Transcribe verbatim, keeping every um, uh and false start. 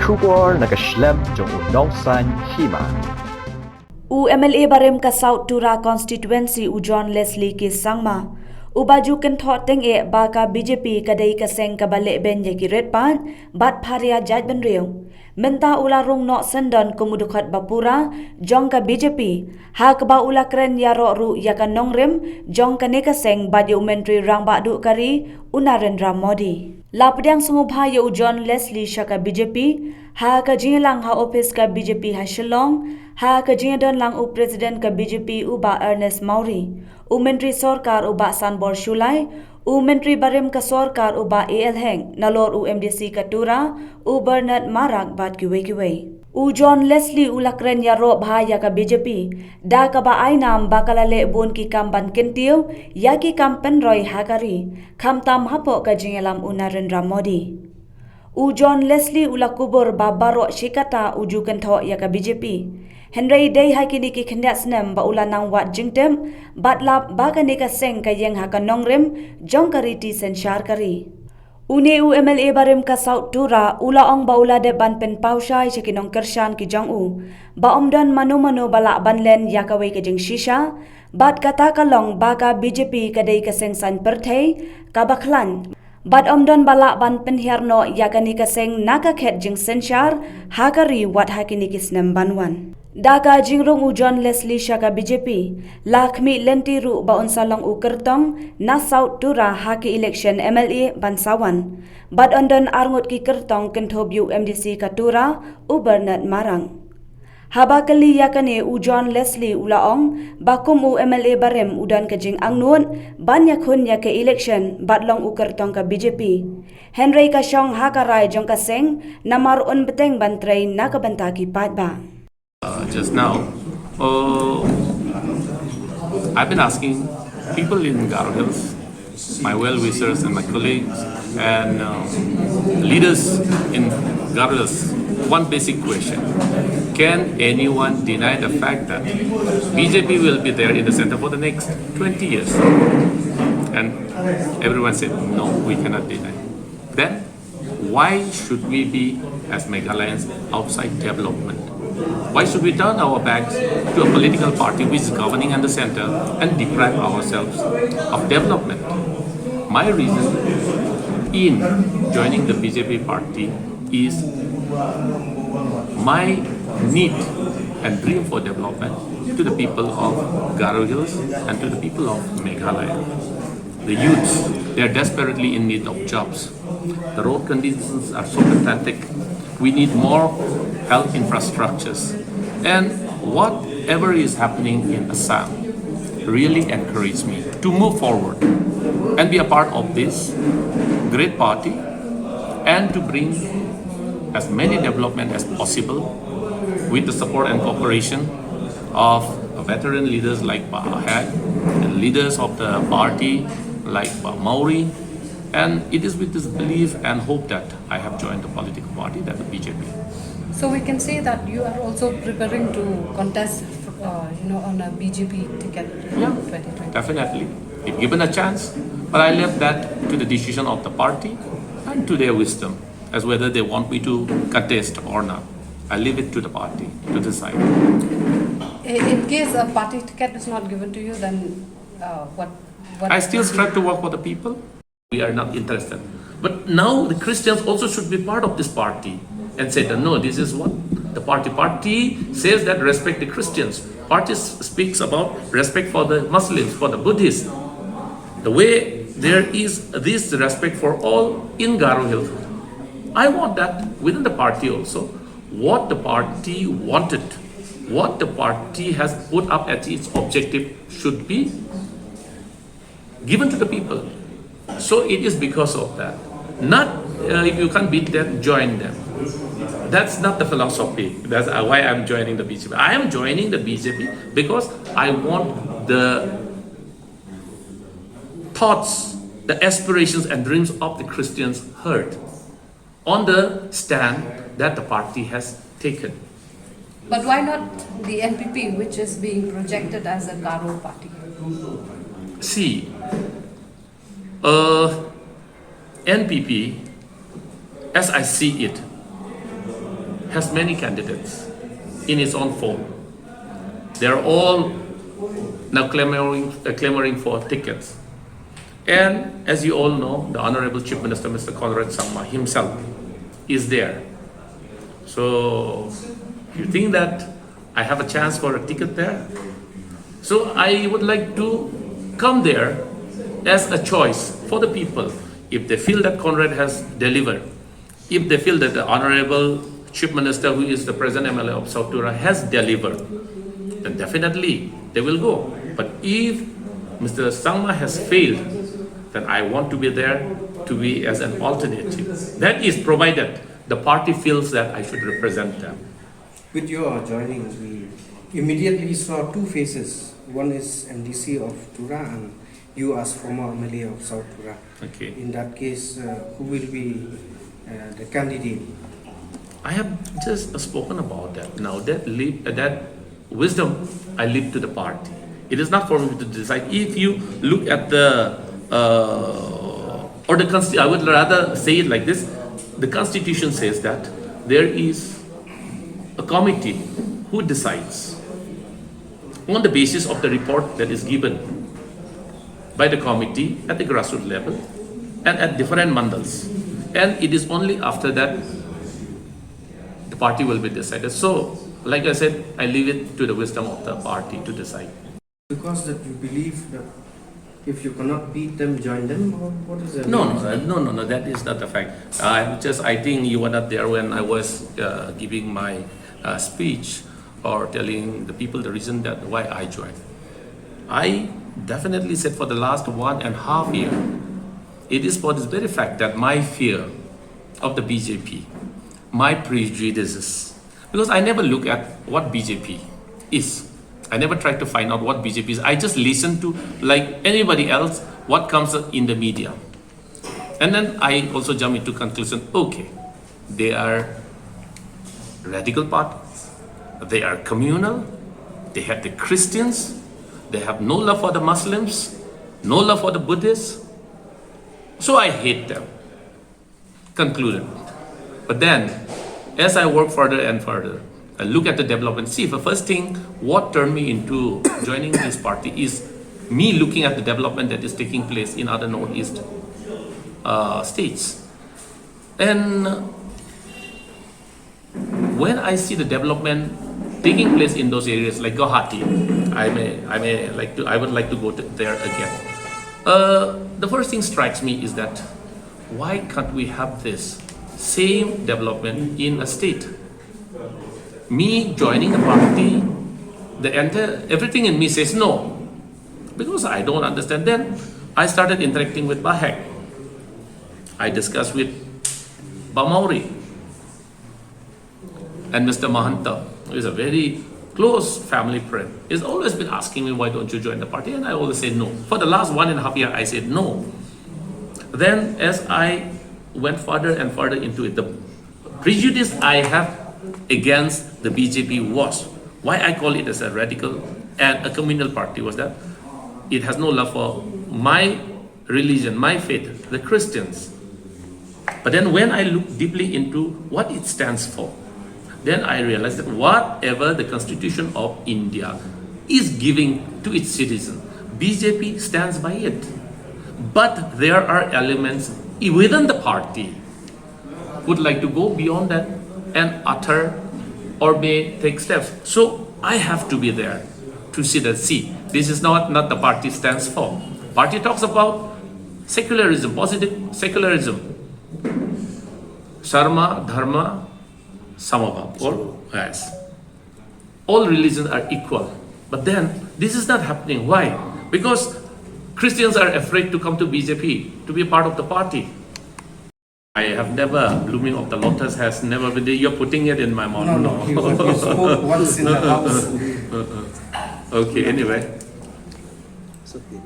Khubor na ka shlem jong u nongsan hima. U M L A barim ka South Tura Constituency u John Leslie K Sangma, uba ju kynthoh tyngeh ba ka B J P ka dei ka seng kaba lehbeiñ ïa ki rit paid bad pharia jaitbynriew, mynta u la rung noh syndon kum u dkhot ba pura jong ka B J P, ha kaba u la kren ïaroh ruh ïa ka nongrim jong kane ka seng bad ïa u Myntri Rangbah Duh ka ri u Narendra Modi. La pdiang sngewbha ïa u John Leslie sha ka B J P ha ka jingïalang ha ophis ka B J P ha Shillong, ha ka jingïadon lang u President ka B J P u Bah Ernest Mawrie, u Myntri Sorkar u Bah Sanbor Shullai, u Myntri barim ka Sorkar u Bah A L Hek, nalor u M D C ka Tura u Bernard Marak bad kiwei kiwei. U John Leslie u la kren ïaroh bha ïa ka B J P da kaba ai nam ba ka la leh bun ki kam ban kyntiew ïa ki kam pynroi ha ka ri, khamtam hapoh ka jingïalam u Narendra Modi. U John Leslie u la kubur ba baroh shi katta u ju kynthoh ïa ka B J P. Hynrei dei ha kine ki khyndiat snem ba u la nang wad jingtip bad lap ba kane ka seng ka ïeng ha ka nongrim jong ka riti synshar ka ri. Une u M L A barim ka South Tura u la ong ba u la dep ban pynpaw shai sha ki nongkyrshan ki jong u ba ym don mano mano ba lah ban len ïa kawei ka jingshisha, bad kata ka long ba ka B J P ka dei ka seng saiñ pyrthei kaba khlaiñ, bad ym don ba lah ban pynhiar noh ïa kane ka seng na ka khet jingsynshar ha ka ri wat ha kine ki snem ban wan. Da ka jingrung u John Leslie sha ka B J P, la khmih lynti ruh ba un sa long u kyrtong na South Tura ha ki election M L A ban sa wan, bad un don arngut ki kyrtong kynthup ïa u M D C ka Tura u Bernard Marak. Haba kylli ïa kane u John Leslie u la ong ba kum u M L A barim u don ka jingangnud ban ïakhun ïa ka election bad long u kyrtong ka B J P. Hynrei ka shong ha ka rai jong ka seng namar un bteng ban trei na ka bynta ki paidbah. Uh, just now, uh, I've been asking people in Garo Hills, my well wishers and my colleagues, and uh, leaders in Garo Hills, one basic question. Can anyone deny the fact that B J P will be there in the center for the next twenty years? And everyone said, no, we cannot deny. Then why should we be, as Meghalayans, outside development? Why should we turn our backs to a political party which is governing at the center and deprive ourselves of development? My reason in joining the B J P party is my need and dream for development to the people of Garo Hills and to the people of Meghalaya. The youths, they are desperately in need of jobs. The road conditions are so pathetic. We need more health infrastructures. And whatever is happening in Assam really encouraged me to move forward and be a part of this great party and to bring as many development as possible with the support and cooperation of veteran leaders like Bah Hek, the leaders of the party like Bah Mawrie, and it is with this belief and hope that I have joined the political party, that the B J P. So we can say that you are also preparing to contest, uh, you know, on a B J P ticket in Yeah, twenty twenty. Definitely, if given a chance. But I left that to the decision of the party and to their wisdom as whether they want me to contest or not. I leave it to the party to decide. I- In case a party ticket is not given to you, then uh, what? What I still will be- strive to work for the people. We are not interested. But now the Christians also should be part of this party and say that no, this is what the party. Party says that respect the Christians. Party s- speaks about respect for the Muslims, for the Buddhists. The way there is this respect for all in Garo Hills, I want that within the party also. What the party wanted, what the party has put up as its objective should be given to the people. So it is because of that. Not uh, if you can't beat them, join them. That's not the philosophy. That's uh, why I'm joining the B J P. I am joining the B J P because I want the thoughts, the aspirations, and dreams of the Christians heard on the stand that the party has taken. But why not the N P P, which is being projected as a Garo party? See, uh, N P P, as I see it, has many candidates in his own fold. They're all now clamoring, uh, clamoring for tickets. And as you all know, the Honorable Chief Minister, Mister Conrad Sangma himself is there. So, you think that I have a chance for a ticket there? So, I would like to come there as a choice for the people. If they feel that Conrad has delivered, if they feel that the Honorable Chief Minister, who is the present M L A of South Tura, has delivered, then definitely they will go. But if Mister Sangma has failed, then I want to be there to be as an alternative. That is provided the party feels that I should represent them. With your joining, we immediately saw two faces. One is M D C of Tura, and you as former M L A of South Tura. Okay. In that case, uh, who will be uh, the candidate? I have just spoken about that. Now that leave, that wisdom, I leave to the party. It is not for me to decide. If you look at the uh, or the consti- I would rather say it like this: the constitution says that there is a committee who decides on the basis of the report that is given by the committee at the grassroots level and at different mandals. And it is only after that the party will be decided. So, like I said, I leave it to the wisdom of the party to decide. Because that you believe that if you cannot beat them, join them, or what is that? No, no, uh, no, no, no. That is not the fact. I just, I think you were not there when I was uh, giving my uh, speech or telling the people the reason that why I joined. I definitely said for the last one and a half year, it is for this very fact that my fear of the B J P, my prejudices, because I never look at what B J P is. I never try to find out what B J P is. I just listen to, like anybody else, what comes in the media. And then I also jump into conclusion, okay, they are radical parties, they are communal, they have the Christians, they have no love for the Muslims, no love for the Buddhists. So I hate them. Concluded. But then, as I work further and further, I look at the development. See, the first thing, what turned me into joining this party is me looking at the development that is taking place in other Northeast uh, states. And when I see the development taking place in those areas like Guwahati, I may, I may like to, I would like to go to there again. Uh, the first thing strikes me is that why can't we have this same development in a state? Me joining the party, the entire, everything in me says no, because I don't understand. Then I started interacting with Bah Hek. I discussed with Bah Mawrie. And Mister Mahanta, who is a very close family friend, has always been asking me, "Why don't you join the party?" And I always say no. For the last one and a half year, I said no. Then, as I went further and further into it, the prejudice I have against the B J P was, why I call it as a radical and a communal party, was that it has no love for my religion, my faith, the Christians. But then when I look deeply into what it stands for, then I realize that whatever the Constitution of India is giving to its citizen, B J P stands by it. But there are elements within the party would like to go beyond that and utter or may take steps. So I have to be there to see that, see, this is not, not the party stands for. Party talks about secularism, positive secularism. Sarma, Dharma, Samabhav. All, yes. All religions are equal. But then, this is not happening. Why? Because Christians are afraid to come to B J P, to be a part of the party. I have never, blooming of the lotus has never been there. You're putting it in my mouth. No, no, he, he spoke once in the house. Okay, anyway. It's okay.